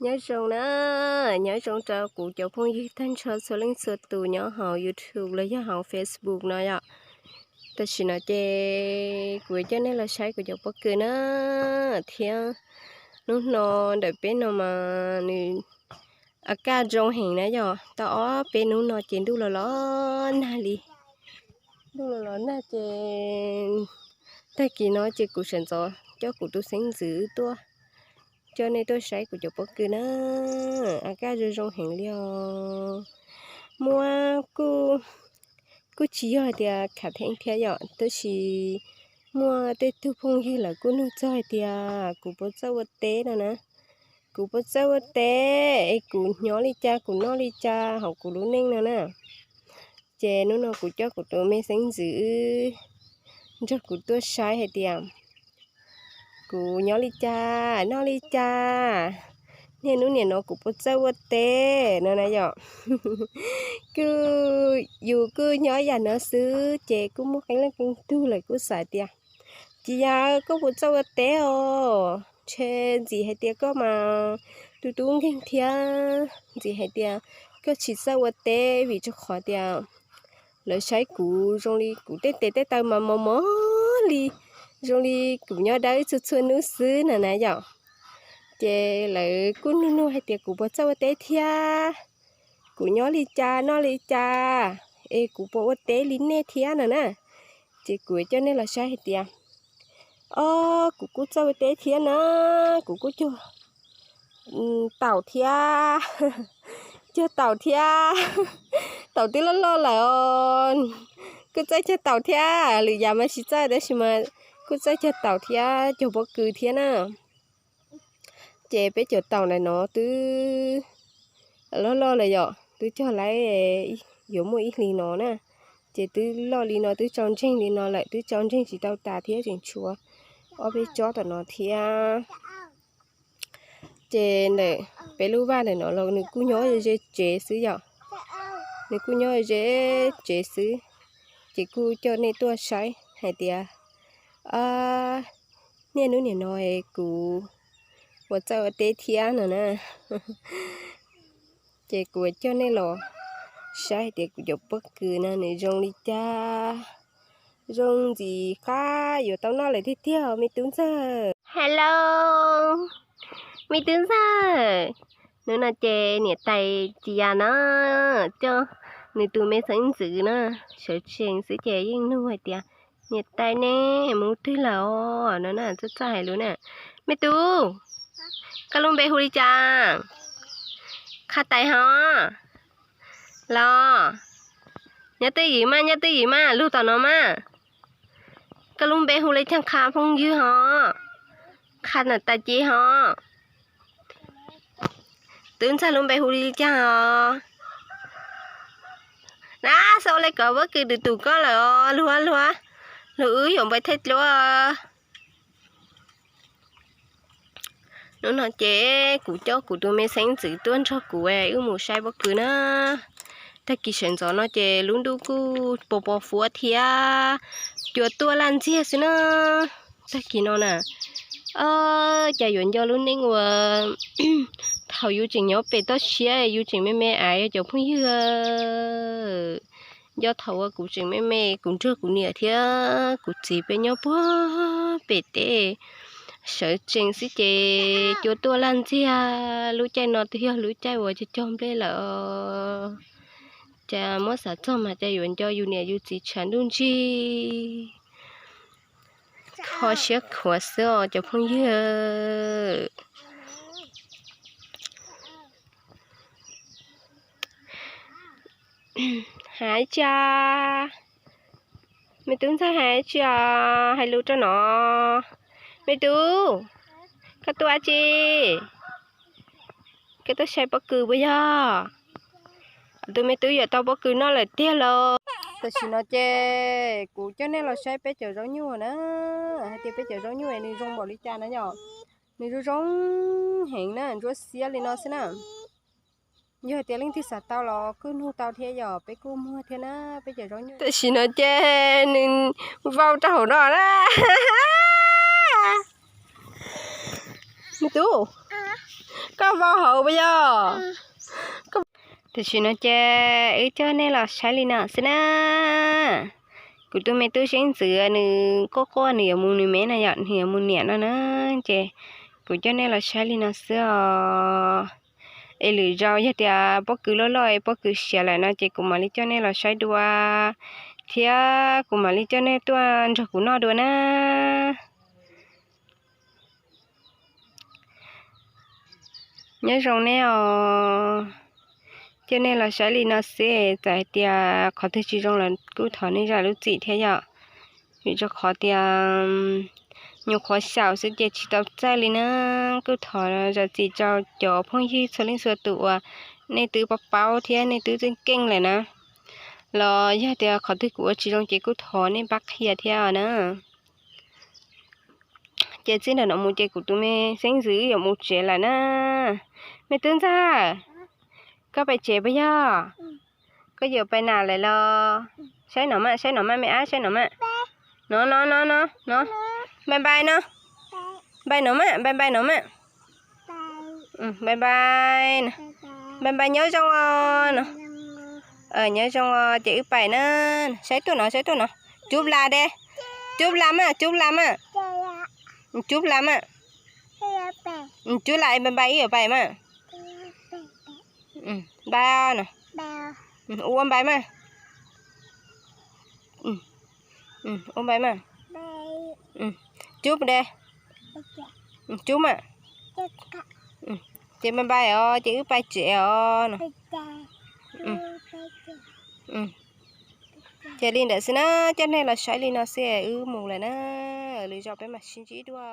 Nyob zoo na, nyob zoo rau kuv cov phooj ywg tag nrho txhua leej txhua tus nyob hauv YouTube los yog hauv Facebook no yom. Tam sim no ces kuv coj nej los saib kuv cov pob kws na, thiab hnub no ntawm peb no mas nws a kaj zoo heev na yom. Tau ob peb hnub no ces ntuj los los nag li, ntuj los los nag ces tag kis no ces kuv sawv ntxov coj kuv tus xeeb ntxwv tuaj, coj nej tuaj saib kuv cov pob kws na, a kaj zoo zoo heev li os. Muab kuj, kuj tsis yog hais tias khav theeb thiab yom, tab sis muaj tej tug phooj ywg lawv kuj nug txog hais tias kuv puas txawj ua teb no na. Kuv puas txawj ua teb es kuv nyob li cas kuv noj li cas hauv kuv lub neej no na. Ces hnub no kuv coj kuv tus me xeeb ntxwv nrog kuv tuaj saib hais tias kuv nyob li cas noj li cas, niaj hnub nim no kuv puas txawj ua teb no na yom. Kuj, yus kuj nyob yam no xwb ces kuj muaj qee leej qee tug lawv kuj xav tias Tsis Yaj, koj puas txawj ua teb os? Ntshe ntxim hais tias koj mas tu tub nkeeg thiab, ntxim hais tias koj tsis txawj ua teb vim rau qhov tias lawv saib kuv zoo li kuv tej tes tej taw mas mos mos li, zoo li kuv nyob dawb txhua txhua hnub xwb na na yom. Ces lawv kuj nug nug hais tias kuv puas txawj ua teb thiab, kuv nyob li cas noj li cas, es kuv puas ua teb li nej thiab no na. Ces kuv coj nej los saib hais tias, o, kuv kuj txawj ua teb thiab na, kuv kuj cog taum thiab, cog taum thiab, taum twb loj loj lawm os. Kuj txawj cog taum thiab, lwm yam mas tsis txawj tab sis mas kuj txawj cog taum thiab cog pob kws thiab na. Ces peb cov taum ntawm no twb loj loj lawm yom, twb cog laib yuav muaj ib hlis no na. Ces twb loj li no twb tsau ntseeg li no lawm, twb tsau ntseeg tsis tau tas thiab tseem tshuav ob peb tsob tom no thiab. Ces ntawm peb lub vaj ntawm no los nws kuj nyob ze tsev xwb yom, nws kuj nyob ze tsev xwb. Ces kuj coj nej tuaj saib hais tias niaj hnub nim no kuv puas txawj ua teb thiab no na. Ces kuv coj nej los saib hais tias kuv cov pob kws no nws zoo li cas. Zoo ntxim qab yuav tau noj lawm tiag tiag os me tub ntxawg. Hello, me tub ntxawg. Hnub no ces niam tais Tsis Yaj na coj nws tus me xeeb ntxwv na, sawv tsees xwb ces yeej nug hais tias, niam tais ne, mus twg lawm os no na, txawj txawj hais lus na. Me tub, koj lub npe hu li cas? Qha tais hov. Los, nyob twj ywm mas, nyob twj ywm mas, lug tom no mas. Koj lub npe hu li cas qha phooj ywg hov, qha niam tais Tsis Yaj hov. Tub ntxawg lub npe hu li cas os? Na, xav ua li kom pob kws tus tus koj lawm os, luag luag, luag wb yuav npais thaij dluab. Hnub no ces kuv coj kuv tus me xeeb ntxwv tuaj nrog kuv wb mus saib pob kws na. Tag kis sawv ntxov no ces lub ntuj kuj pos pos fuab thiab, cua tuaj laj ntxiag xwb na. Tag kis no na, cas yuav nco lub neej uas thaum yus tseem nyob pem toj siab yus tseem me me aiv cov phooj ywg. Nco thaum uas kuv tseem me me kuv nrog kuv niam thiab kuv txiv peb nyob puag pem teb, sawv tsees xwb ces cua tuaj laj ntxiag, lub caij no twb yog lub caij uas cog cog nplej lawm. Cas muab xav txog mas cas yuav nco yus niam yus txiv tshav ntuj ntsig, kho siab khuav xwb os cov phooj ywg. Hais tsi? Me tub ntxawg hais tsi os? Hais lus rau no. Me tub, koj tuaj tsi? Koj tuaj saib pob kws puas yog? Tus me tub yuav tau pob kws noj lawm tiag los. Tam sim no ces kuv coj nej los saib peb cov zaub nyuj na. Hais tias peb cov zaub nyuj nws zoo npaum li cas na yom. Nws zoo zoo heev na, ntsuab xiab li no xwb na. Yog hais tias leej twg xav tau los kuj nug tau thiab yom, peb kuj muag thiab na, peb cov zaub nyuj. Tam sim no ces nws vau rau hauv no na. Me tub, Koj vau hauv puas yog? Tam sim no ces wb coj nej los saib li no xwb na. Kuv tus me tub Xeeb Ntxwv nws quaj quaj nws yuav mus nws me no yom, nws yuav mus niam no na. Ces kuv coj nej los saib li no xwb os. Es lwm zaus yog tias pob kws loj loj es pob kws siav lawm no ces kuv mam li coj nej los saib dua, thiab kuv mam li coj nej tuaj nrog kuv noj dua na. Nyob zoo nej os. Coj nej los saib li no xwb, txawm hais tias qhov twg tsis zoo los kuj thov nej zam lub txim thiab yom. Vim rau qhov tias nyuam qhuav xyaum xwb ces tsis tau txawj li na. Kuj thov zam txim rau cov phooj ywg txhua leej txhua tus uas nej twb paub paub thiab nej twb txeej keej lawm na. Los yog tias qhov twg kuv ua tsis zoo ces kuj thov nej pab qhia thiab na. Ces txij ntawm no mus ces kuv tus me Xeeb Ntxwv yuav mus tsev lawm na. Me tub ntxawg, koj pais tsev puas yog? Koj yuav pais nram lawm los? Saib no mas, saib no mas me ab, saib no mas. No no no no no. Npai npai no. Npai no mas, npai npai no mas. Npai npai. Npai npai nyob zoo os no. Nyob zoo os ces wb pais na. Saib tuaj no, saib tuaj no. Cub las de. Cub las mas, cub las mas. Cub las mas. Cub las npai npai wb yuav pais mas. Npai no. Ua npai mas. Ua npai mas. Cub de. Cub mas. Ces npai npai os ces wb pais tsev os no. Ces li ntawd xwb na, coj nej los saib li no xwb wb mus lawm na. Lwm zaus peb mam sib ntsib dua.